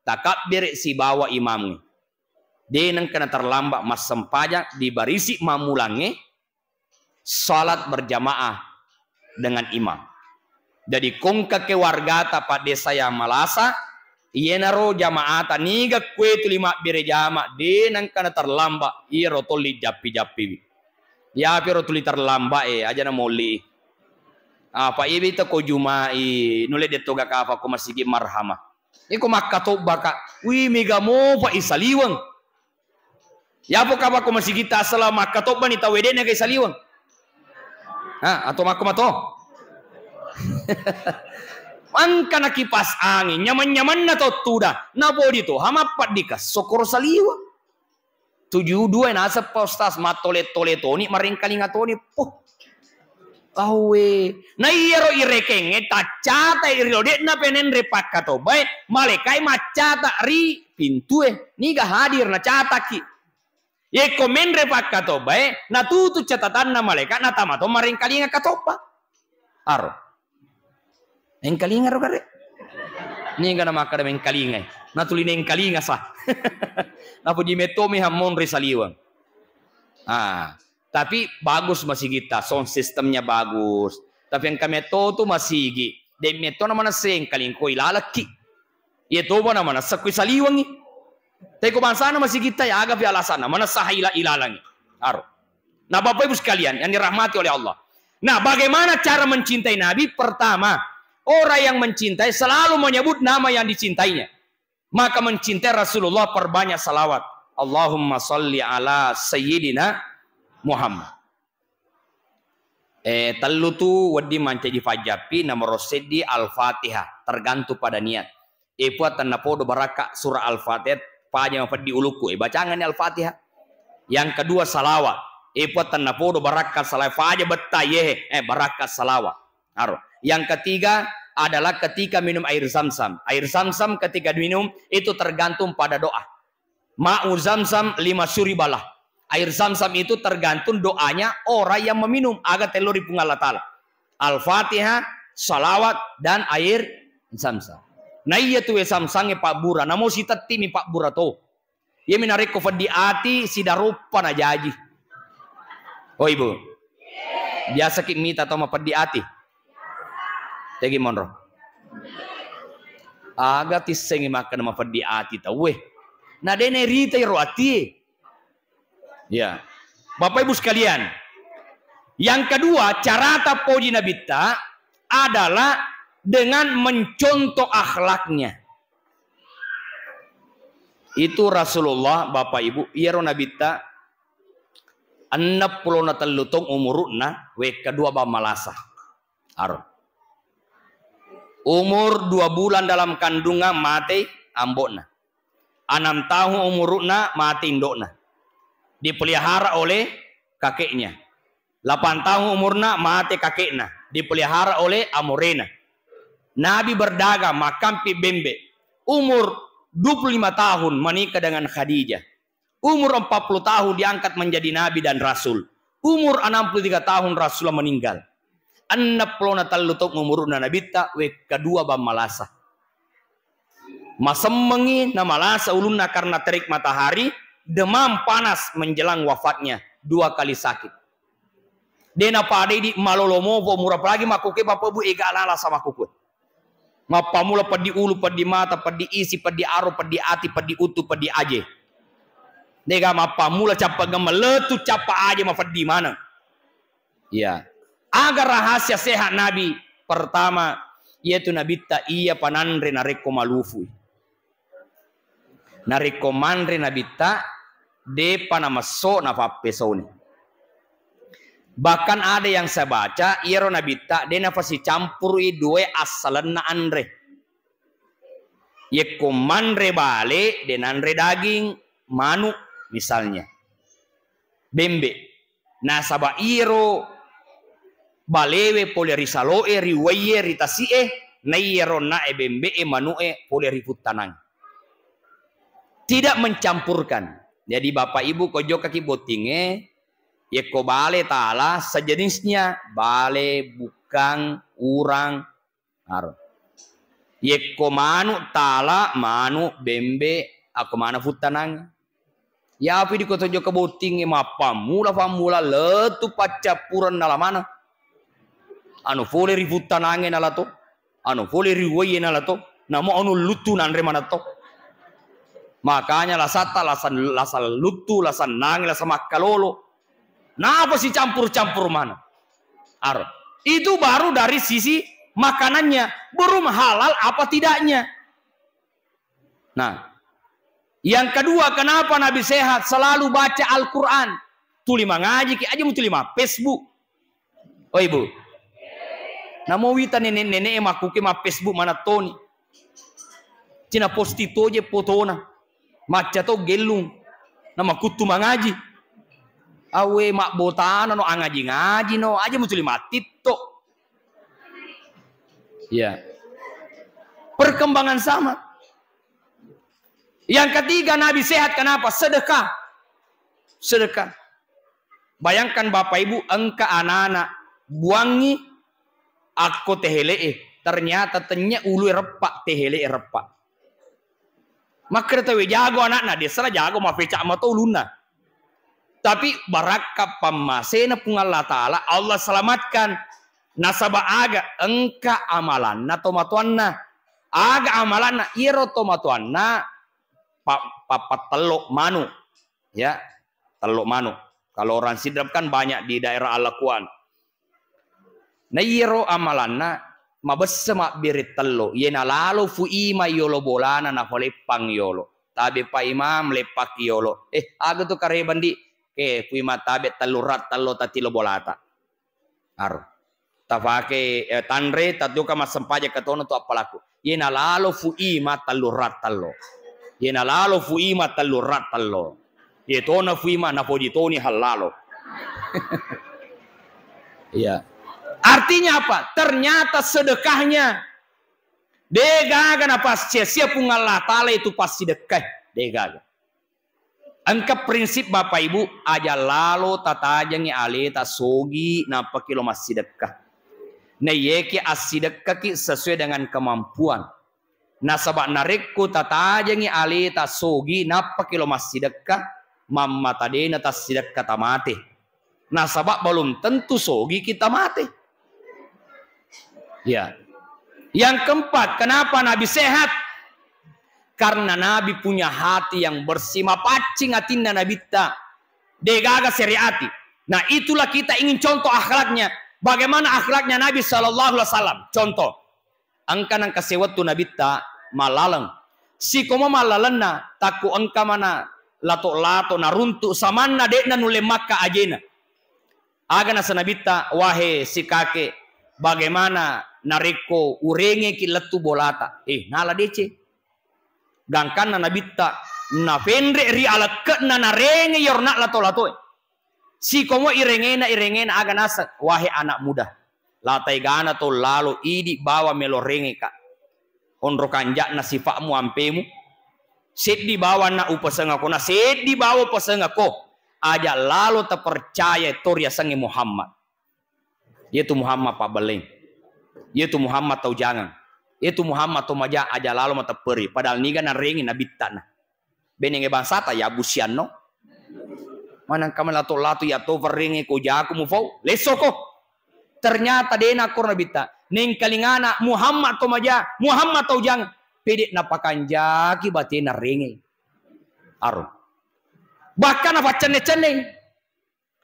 Takabbere sibawa imamnge. De nengka naterlambat massempajang, dibarisi mammulangnge salat berjamaah dengan imam. Jadi kongka keluargata paddesa yang malasa, iyanaro jamaata niga kue tuli mabbere jama, de nengka naterlambat, iyaro tolli jappi-jappiwi. Yapiro tuli terlambat e, aja namolli. Apa ibi to ko jumai, nulle de toga kafa ko masigi marhama. Iko makkatobbaka, wi mega mopa isaliweng. Yapo kapakko masigitta assalamu makkatobba ni tau wede'na gai saliweng. Ha, atau makko mato? Engkana kipas angin, nyaman-nyamanna to tuda, napodi to, hamappa dikesso koro saliweng. Tuju dua naseppa ustaz, mattole-tole toni, marengkalinga toni. Puh. Auwe. Na iyaro irekengnge taccata ri lode'na penenre pakkatobae, malekai maccata ri pintue. Niga hadir nacataki. Yekko menre pakkatobae, natutu catatanna malaeka, natama to marengkalinga katoba. Aro. Engkalinga ro kare. Niga namakkada mengkalingai. Natuli nengkalinga sa. Napuji metto mi hammonri saliweng. Ah, tapi bagus masigitta, sound systemnya bagus. Tapi engka metto tu masigi. De metto na manesseng kalingkoi lalekki. Iya toba na manessa kui saliwengi. Tapi ko bangsana masigitta ya aga pi alasanna manessa ila ilalangi. Aro. Nah, Bapak Ibu sekalian yang dirahmati oleh Allah. Nah, bagaimana cara mencintai Nabi? Pertama, orang yang mencintai selalu menyebut nama yang dicintainya. Maka mencintai Rasulullah perbanyak salawat. Allahumma salli ala sayyidina Muhammad. Eh, tellu tu wedding mancaji fajjappi, nomor seddi Al-Fatihah, tergantung pada niat. Eh, Puang tennapodo barakka surah Al-Fatihah, paja mapeddi ulukku, eh, bacanganni Al-Fatihah. Yang kedua salawat. Eh, Puang tennapodo barakka salawat, paja bettai, eh, eh, barakka salawat. Aro. Yang ketiga adalah ketika minum air zam-zam. Air zam-zam ketika minum itu tergantung pada doa. Ma'u zamzam lima syuribalah. Air zamzam itu tergantung doanya orang yang meminum. Aga tello ri Puang Allah Ta'ala. Al-Fatihah, salawat, dan air zamzam. Nah, iya tu zamzam e pabbura. Namo sitetti mi pabbura to. Iya mi narekko feddi ati, sidaruppa na jaji. Oh, Ibu. Biasa ki mita tau mapeddi ati. Tegi monro. Aga tissengi makkeda mapeddi ati tauwe. Na dene rita ro atie. Ya. Bapak Ibu sekalian, yang kedua, cara tappoji Nabitta adalah dengan mencontoh akhlaknya. Itu Rasulullah, Bapak Ibu, iyaro Nabitta enneng pulo na tellu taung umuru'na, wekka dua bang malasa. Aro. Umur dua bulan dalam kandungan matei ambo'na. Enam tahun umuru'na mate indo'na. Dipelihara oleh kakeknya. Delapan tahun umurna mate kakekna. Dipelihara oleh amorena. Nabi berdagang, makkampi bembe. Umur dua puluh lima tahun menikah dengan Khadijah. Umur empat puluh tahun diangkat menjadi nabi dan rasul. Umur enam puluh tiga tahun Rasulullah meninggal. Enneng pulo na tellu taung umuru'na Nabitta, wekka dua bang malasa. Masemmengi na malasa ulunna karena terik matahari, demam panas menjelang wafatnya, dua kali sakit. De napadai di malolo mopo mura, apalagi makkukue Bapak Bu ega lala sama kukue. Mappammula peddi ulu, peddi mata, peddi isi, peddi aro, peddi ati, peddi utu, peddi aje. Dega mappammula cappa gemme, letu cappa aje mafeddi maneng. Iya. Aga rahasia sehat Nabi? Pertama, iyatu Nabitta iya pananre narekko malufui. Narekko manre Nabitta, depa namesso napappesoni. Bahkan ada yang saya baca, iyaro Nabitta de nafasicampurui dua assalenna anre. Yekko manre bale, de nanre daging, manu, misalnya. Bembe. Nasaba iyaro balewe pole ri saloe, ri uwaiye, ri tasi'e, na iyaro nae bembe'e, manu'e pole ri puttanang. Tidak mencampurkan. Jadi Bapak Ibu ko jokkaki bottingnge, yekko bale tala sejenisnya, bale, bukkang, urang, Aro. Yekko manu tala, manu, bembe, akko mana futtanang. Yapi di koto jokka bottingnge mappammula-pammula letu paccappureng nala mana. Anu fole ri futtanangnge nala to. Anu fole ri uwaiye nala to. Namo anu luttu nanre mana to. Makanya lasatta lasa, lasa luttu, lasa nange, lasa makkalolo. Napa si campur-campur mana? Aro. Itu baru dari sisi makanannya, belum halal apa tidaknya. Nah, Yang kedua, kenapa Nabi sehat? Selalu baca Al-Quran. Tuli mangajiki, aja mutuli ma Facebook. Oh, Ibu. Namo wita nenek-nenek e makkuke ma Facebook mana toni. Cina posti toje potona. Macca to gellung. Nama kuttu mangaji. Awe mabbotana no angaji-ngaji no. Aja mutuli mattitto. Ya. Perkembangan zaman. Yang ketiga, Nabi sehat kenapa? Sedekah. Sedekah. Bayangkan Bapak Ibu, engka anak-anak buangi akko tehele'e, ternyata tennya ulu reppa, tehele'e reppa. Makkeda tauwe jago anakna, dia salah jago mafecak mato ulunna. Tapi barakka pammasena Puang Allah Ta'ala, Allah selamatkan. Nasaba aga engka amalanna tomatoanna. Aga amalanna? Iyaro tomatoanna pa-, pappattello manu. Ya, tello manu. Kalau orang Sidrap kan banyak di daerah Alakuan. Na iyaro amalanna mabessa mabbere tello. Iye nalalo Fu Ima yolo bolana nafaleppang yolo. Tabe Pak Imam leppaki yolo. Eh, aga tu karebang di? Ke Fu Ima tabe tellu rat tello tatilo bolata. Aro. Tafake, eh, tanre, tatuka massempajang katono tu appalaku. Iye nalalo Fu Ima tellu rat tello. Iye nalalo Fu Ima tellu rat tello. Iye tona Fu Ima napoji toni hallalo. Iya. Artinya apa? Ternyata sedekahnya degaga napassia-sia Puang Allah Ta'ala itu pasti dekkai. Degaga. Engka prinsip Bapak Ibu, aja lalo tatajengi aleta sogi nappaki lo massidekka. Naiyeki assidekkaki sesuai dengan kemampuan. Nasaba narekko tatajengi aleta sogi nappaki lo massidekka, mammata dena tassidekka tamate. Nasaba belum tentu sogi kita mate. Ya. Yang keempat, kenapa Nabi sehat? Karena Nabi punya hati yang bersih, mapaccing atinna Nabitta. Degaga sereati. Nah, itulah kita ingin contoh akhlaknya. Bagaimana akhlaknya Nabi Shallallahu Alaihi Wasallam? Contoh, engka nangka sewettu Nabitta mallaleng. Sikomo mallalenna, takku engka mana lato-lato naruntuk samanna de'na nulle makka ajena. Aga nasa Nabitta, wahe sikake, bagaimana narekko urengeki lettu bolata? Eh, nala deceng. Gangkanna Nabitta, nafenre ri alekke'na narenge iyaro na lato-latoe. Sikomo irengena, irengena aga naseng, wahe anak muda. Lataigana to lalo idi bawa melo rengeka. Onro kanja'na sifa'mu ampemu. Seddi bawanna upasengako, na seddi bawa upasengako. Aja lalo tapercaya to riasengnge Muhammad. Iyatu Muhammad pabbelleng. Iyatu Muhammad tau jangang. Iyatu Muhammad to maja aja lalo matepperi. Padahal niga narengi nabittana. Benenge bangsata ya busianno. Manang kami lato-lato ya to ferrenge ko jaku mufau. Lesoko. Ternyata dena kor nabitta. Nengkalingana Muhammad to maja, Muhammad tau jangang. Pede napakanjaki batena renge. Aro. Bahkan napaccenne-cenne.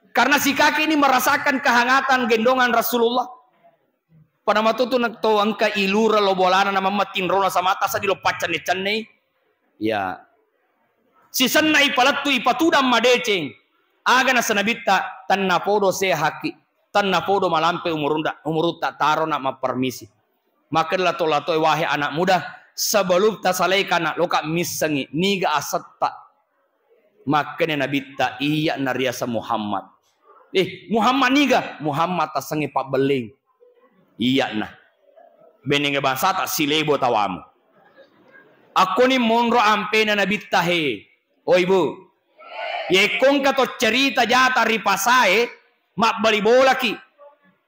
Karena si kakek ini merasakan kehangatan gendongan Rasulullah. Pada matu tu nak to engka ilura lo bolana na mamma tinrona samata sa di lo paccenne-cenne. Ya. Sisenna ipalettu ipatudang madeceng. Aga nasa nabitta tanna podo sehaki. Tanna podo malampe umurunda, umurutta tarona mappermisi. Makkeda lato-latoe, wahe anak muda, sebelum tasalaikan nak loka missengi niga asetta. Makkeda nabitta, iya nariaseng Muhammad. Eh, Muhammad niga? Muhammad tasengnge pabbelleng. Iya na. Benenge bangsata silebo tawamu. Akkoni monro ampena nabitta he. Oh ibu. Yekkongka to cerita jata ri pasae, mabbali bolaki.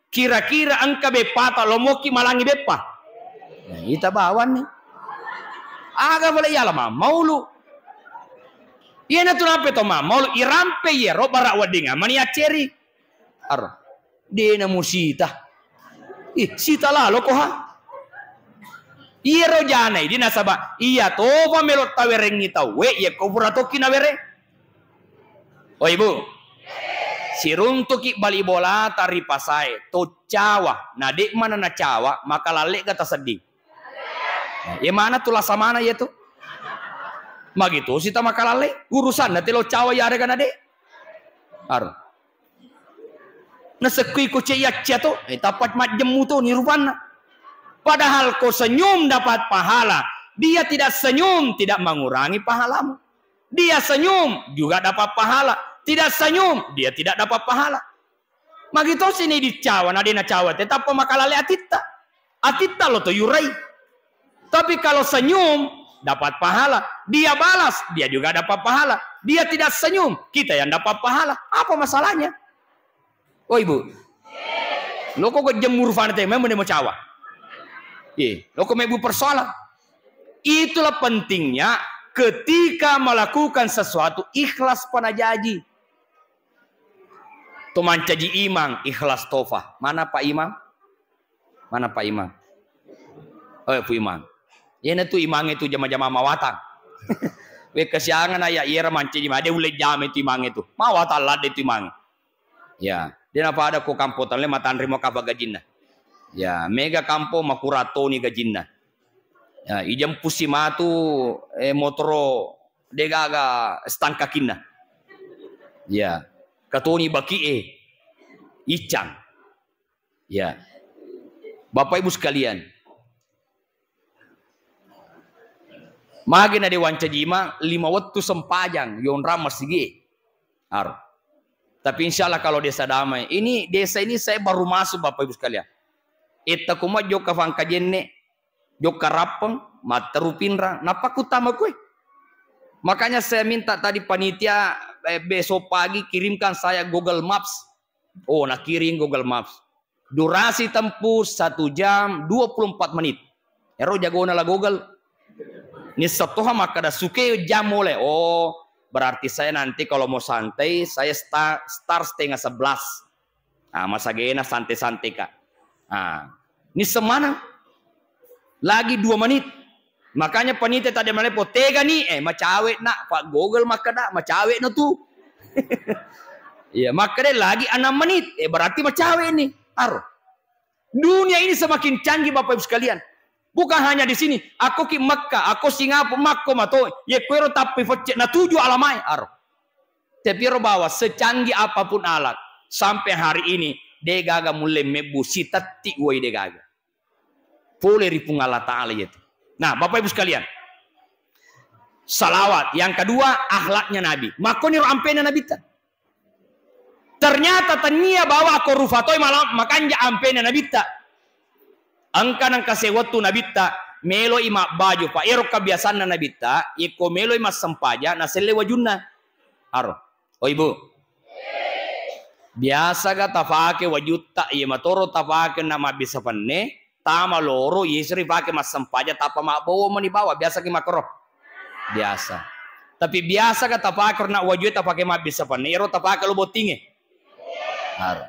Kira-kira engka beppata lomoki malangi beppa? Nah, ita bawanni. Aga pale yala mammaulu. Iyana tu nape to mammaulu, irampe iyaro bara wedding mani acceri. Ar. Dena musita. Ih, sita lalo ko ha. Iyaro janai di nasaba iya tofa melo tawerengi tauwe, iya ko pura tokki nawereng. Oh ibu, siruntuki bali bolata ri pasae, to cawa, na de mana nacawa, maka lallega tasedding. Ye mana tu lasa mana ye tu? Magi tosi ta makalalle, urusanna te lo cawa yarega na de. Aro. Nasekkui ko ce yaccia to, eh, tappa majjemmu to ni rupanna. Padahal ko senyum dapat pahala, dia tidak senyum tidak mengurangi pahalamu. Dia senyum juga dapat pahala, tidak senyum dia tidak dapat pahala. Magi tosi ni dicawa, na de nacawa te tappa makalalle atitta. Atitta lo to yurai. Tapi kalau senyum, dapat pahala. Dia balas, dia juga dapat pahala. Dia tidak senyum, kita yang dapat pahala. Apa masalahnya? Oh, Ibu. Lo kok jemur fana te, memang dia mau cawa. Iya, lo kok mebu persoalan. Itulah pentingnya ketika melakukan sesuatu ikhlas panajaji. To mancaji imang ikhlas tofa. Mana Pak Imam? Mana Pak Imam? Oh, Pak Imam. Iyana tu imang itu jama-jama mawatang. We kasiangan ya iyara mancaji ma de ulle jama itu imang itu. Mawatang ladde itu imang. Ya, de napada ko kampo talle matanrimo kapa gajinna. Ya, mega kampo makuratoni gajinna. Ya, ijempusi matu eh, motoro degaga stangkakinna. Ya, katoni baki eh icang. Ya. Bapak Ibu sekalian, magi na de wancaji imang lima wettu sempajang yonrang masigi. Aro. Tapi insya Allah kalau desa damai, ini desa ini saya baru masuk Bapak Ibu sekalian. Etta kuma jokka fangkajenne, jokka rappeng, matteru pinrang, nappa kutama kue. Makanya saya minta tadi panitia eh, besok pagi kirimkan saya Google Maps. Oh, nakirim Google Maps. Durasi tempuh satu jam dua puluh empat menit. Ero jagona la Google. Nisseng toha makkada suke jam mulai. Oh, berarti saya nanti kalau mau santai, saya start, start setengah sebelas. Ah, masagena santai-santai ka. Ah, nisseng maneng. Lagi dua menit. Makanya panitia tadi malepo tegani eh macawe nak Pak Google makkada macawe no tu. Iya, makkada lagi enam menit eh berarti macawe ni. Aro. Dunia ini semakin canggih Bapak Ibu sekalian. Bukan hanya di sini. Aku ki Mekka, aku Singapura, makko mato. Ye kuero tappi fecce na tuju alamai. Aro. Tapi ero bawa secanggih apapun alat sampai hari ini degaga mulle mebbu sitetti woi degaga. Pole ri Puang Allah Ta'ala yaitu. Nah, Bapak Ibu sekalian, salawat. Yang kedua, akhlaknya Nabi. Makkoniro ampena Nabitta. Ternyata tania bawa ko rufa toi malam makanja ampena Nabitta. Engka nengka sewettu Nabitta meloi mabbaju, Pak. Ero kebiasanna Nabitta, yekko meloi massempajang, naselle wajunna. Aro. Oh, Ibu. Biasa ga tafake wajutta, iya matoro tafake na mabbissa penne, tama loro, yesri fake massempajang, tappa mabbawa mani bawa, biasa ki makkoro. Biasa. Tapi biasa ga tafake na wajue tafake mabbissa penne, ero tafake lo bottinge. Aro.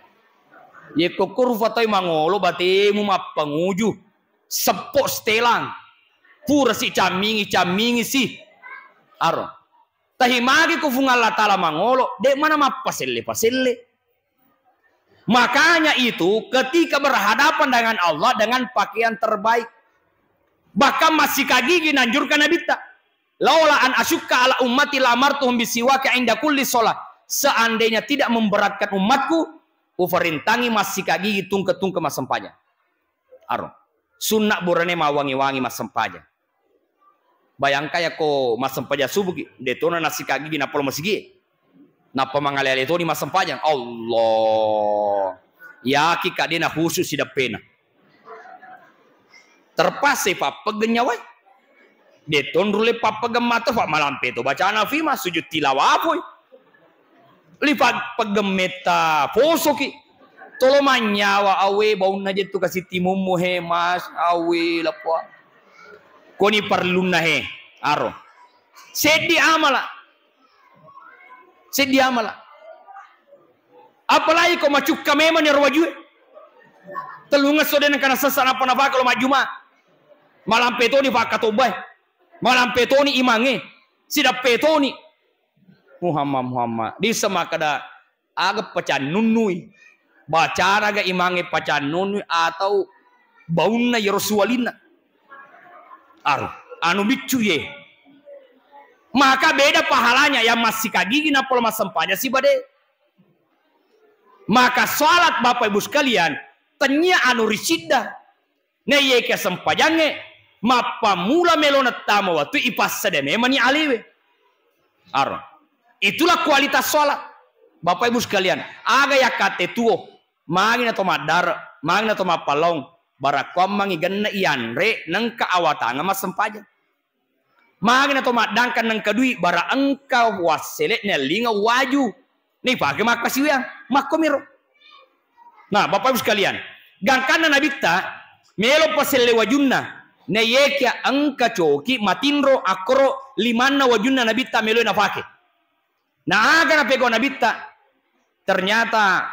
Yekko ko rufa toi mangolo batemu mappanguju, seppo setelang. Pura si cammingi, cammingi si. Aro. Tahi magi ko Fuang Allah Ta'ala mangolo, de mana mappaselle-paselle. Makanya itu ketika berhadapan dengan Allah dengan pakaian terbaik. Bahkan masih kagigi nanjurkan Nabitta. Laula an asyukka ala ummati la amartuhum bisiwaki inda kulli sholat. Seandainya tidak memberatkan umatku, ufarintangi masih kagigi tungke-tungke massempajang. Aro. Sunna burane mawangi-wangi massempajang. Bayangkan yako massempajang subuh ki, de tona nasika gigi nappa lo masigi. Nappa mangale-ale toni massempajang. Allah. Yaki kade na khusus si deppena. Terpaksa pappegeng nyawai. De tonrule pappegeng mata fa malampe to bacana fima sujud tilawah poi. Lifa peggemmetta posoki. Tolo mannyawa awe baunna jettu kasi timummu he mas awe lapua. Koni parlunna he aro. Seddi amala. Seddi amala. Apalagi ko macukka memang ni ro wajue. Tellungesso de nengka nasessa nappa nafaka lo majjuma. Malampe toni fakkatobbae. Malampe toni imangnge. Sidappe toni. Muhammad, Muhammad. Dissa makkeda, aga pacannunnui? Bacana ga imangnge pacannunnui atau baunna yero suwalinna? Aru, anu biccu ye. Maka beda pahalanya yang massikagigi nappa lo massempajang sibawa de. Maka salat, Bapak Ibu sekalian, tennia anu risidda. Naiyakia sempajangnge, mappammula melona tama wettu, ipassada memani alewe. Aro. Itulah kualitas salat. Bapak Ibu sekalian, aga yakkate tuo, magi na to maddare, magi na to mappallaung, barakkuammangi genne ianre, nengka awatangeng massempajang. Magi na to maddangkang nengka dui, bara engka wassele'na ellinga waju. Nipake makkasiwiang, makkomiro. Nah, Bapak Ibu sekalian, gangkanna Nabitta melo paselle wajunna, nayekia engka coki matinro akkoro limanna wajunna Nabitta melo nafake. Nah, aga napegau Nabitta? Ternyata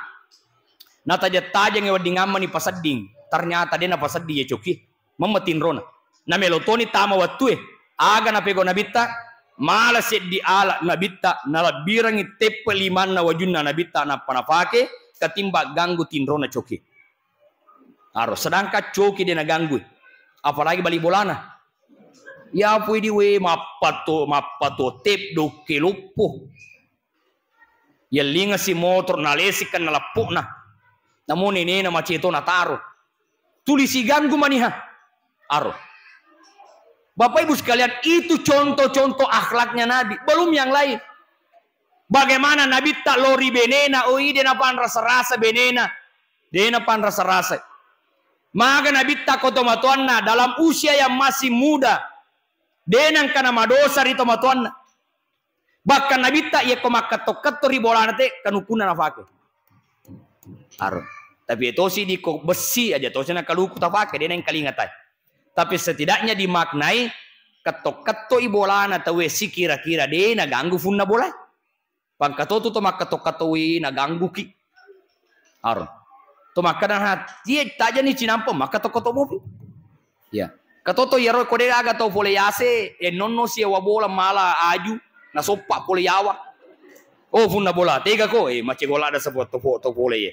natajeng-tajengi wedding ammani pasedding. Ternyata de napasedding ye coki. Memma tinrona. Namelo toni tama wettue. Aga napegau Nabitta? Mala seddi ala Nabitta, nalebbirangi teppe limanna wajunna Nabitta nappa nafake ketimbang ganggu tinrona coki. Aro, sedangkan coki de naganggui. Apalagi bali bolana. Ya pui di we mappato, mappato tep dokke loppo. Yellingasi motor, nalesek kan nalappokna. Namo nenena maceto nataro. Tuli siganggu maniha. Aro. Bapak Ibu sekalian, itu contoh-contoh akhlaknya Nabi. Belum yang lain. Bagaimana Nabitta lori benena, oi, de napanrasa-rasa benena. De napanrasa-rasa. Maga Nabitta ko tomatoanna dalam usia yang masih muda. De nengka namadosa ri tomatoanna. Bahkan Nabitta yekko makketto-ketto ri bolana te, kanukunna nafake. Aro. Tapi etosi diko bessi aja tosi nakaluku tafake, de nengkalinga tai. Tapi setidaknya dimaknai ketto-ketto i bolana tauwe sikira-kira de naganggu funna bola. Pangkatotu to makketto-ketto wi nagangguki. Aro. To makkeda ha, tie tajani cinampa makketto-ketto mopi. Ya. Katoto iyaro ko de aga tau pole yase, e nonno siawa bola mala aju, nasoppa pole yawa. Oh, funna bola, tega ko, eh, mace gola ada sepo to po-, to pole ye.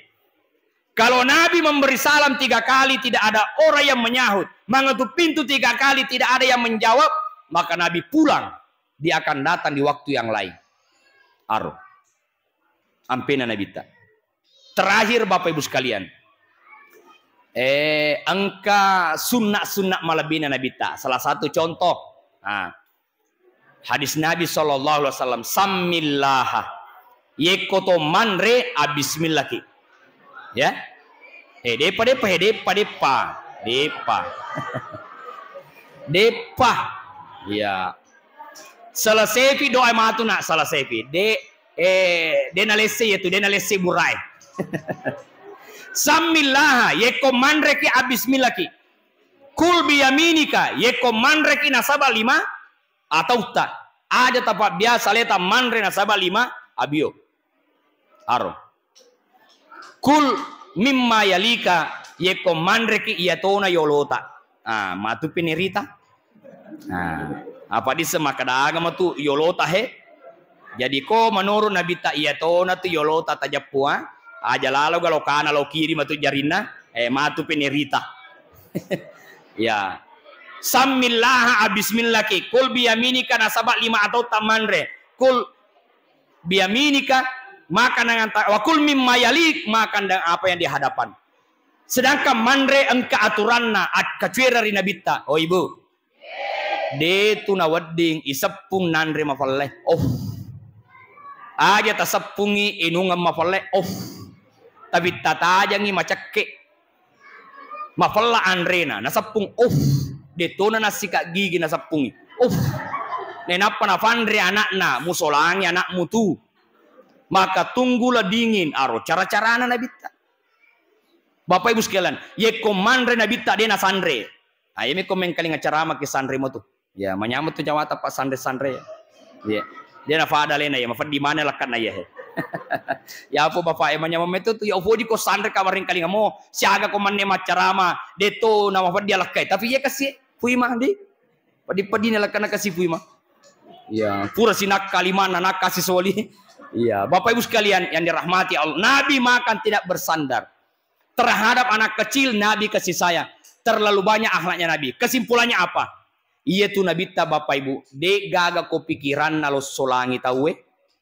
Kalau Nabi memberi salam tiga kali tidak ada orang yang menyahut, mengetuk pintu tiga kali tidak ada yang menjawab, maka Nabi pulang. Dia akan datang di waktu yang lain. Aro. Ampena Nabitta. Terakhir, Bapak Ibu sekalian, eh, engka sunna-sunna malebbina Nabitta. Salah satu contoh, nah, hadis Nabi sallallahu alaihi wasallam, "Sammillaha." Yekko to manre, abbismillaki. Ya. Eh, deppa, deppa, eh, deppa, deppa. Deppa. Deppa. Ya. Selesepi doa matu nak, selesepi. De, eh, de nalesse ya tu, de nalesse burai. Sammillaha, yekko manreki, abbismillaki. Kul biyaminika, yekko manreki nasaba lima atautta. Aja tapabbiasa leta manre nasaba lima abio. Aro. Kul mimma yalika, yekko manreki iyatona yolota. Ah, matu penerita. Nah, apa disse makkeda aga matu yolota he? Jadi ko menurut Nabitta iyatona tu yolota tajeppu, ah? Aja lalo galo kana lo kiri matu jarinna, eh, matu penerita. Ya. Sammillaha, abismillaki. Kul biyaminika, nasaba lima atautta manre. Kul biyaminika, makan dengan ta-, wa kul mimma yalik, makan dengan apa yang di hadapan. Sedangkan manre engka aturanna, akkacuera ri Nabitta. Oh, Ibu. De tu nawedding iseppung nanre mafelle. Oh. Aja taseppungi inungeng mafelle. Oh. Tapi tatajangi macekke. Mafella anrena, naseppung. Oh. De tona nassika gigi naseppungi. Oh. Nenappa nafanre anakna, musolangi anakmu tu. Maka tunggulah dingin. Aro cara-carana Nabitta. Bapak Ibu sekalian, yekko manre Nabitta de nasanre. Ayo mi ko mengkalinga carama ki sanre mo tu. Ya, manyameng tu jawata pa sanre-sanre. Ya. De nafada lena ya, mafeddi mana lakkanna ya he. Ya apa bapak e manyameng metu tu, ya upoji ko sanre ka maring kalinga mo, siaga ko manne maccarama, de to na mafeddi alakkai. Tapi ya kasi, pui mah di. Pedi-pedina lakkanna kasi pui mah. Ya, pura sinakka limanna nakka sisoli. Ya, Bapak Ibu sekalian yang dirahmati Allah, Nabi makan tidak bersandar. Terhadap anak kecil, Nabi kasih sayang. Terlalu banyak akhlaknya Nabi. Kesimpulannya apa? Iyatu Nabitta, Bapak Ibu, de' gaga ko pikiranna lossolangi tauwe,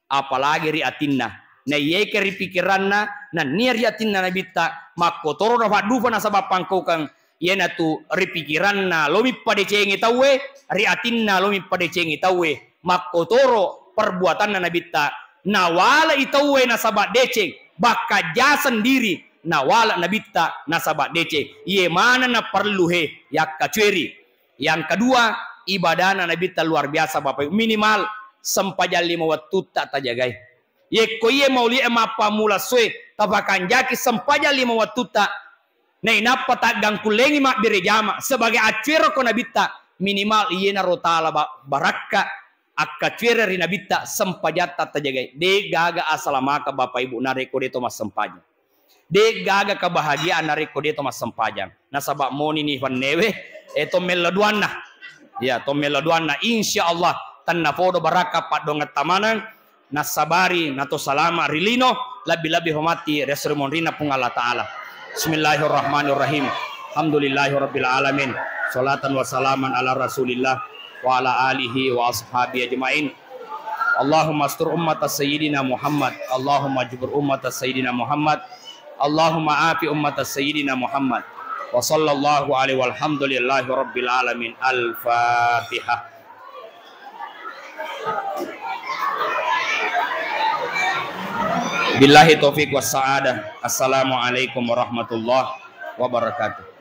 apalagi ri atinna. Na iyeke ri pikiranna, nennia ri atinna Nabitta, makkotoro nafaddufa nasaba pangkaukeng, iyanatu ri pikiranna lomi padecengi tauwe, ri atinna lomi padecengi tauwe, makkotoro perbuatanna Nabitta, nawale'i tauwe nasaba deceng, bakkaja sendiri, nawale' Nabitta nasaba deceng. Iye maneng na perlu he yakkacueri. Yang kedua, ibadahna Nabitta luar biasa, Bapak Ibu. Minimal sempajang lima wattutta tajagai. Yekko iye mauli'e mappammula essoe, tapakanjaki sempajang lima wattutta, nainappa taggangkullengi mabbere jama sebagai accuero ko Nabitta, minimal iyenaro tala ba-, barakka akkacuere ri Nabitta sempajatta tajagai. De' gaga asalamaka, Bapak Ibu, narekko de'to massempajang. De' gaga kebahagiaan narekko de'to massempajang. Nasaba monini fannewe, e, to mello duanna. Ya, to mello duanna. Insya Allah, tennapodo barakka paddoangetta maneng, nassabari nato salama ri lino, lebbi-lebbi hormati ri esso ri monrinna Puang Allah Ta'ala. Bismillahirrahmanirrahim. Alhamdulillahirabbil alamin. Salatan wa salaman ala Rasulillah wa ala alihi wa ashabihi ajmain. Allahumma astur ummata Sayyidina Muhammad. Allahumma jubur ummata Sayyidina Muhammad. Allahumma afi ummata Sayyidina Muhammad. Wa sallallahu alaihi walhamdulillahi rabbil alamin. Al-Fatihah. Billahi taufiq was sa'adah. Assalamualaikum warahmatullahi wabarakatuh.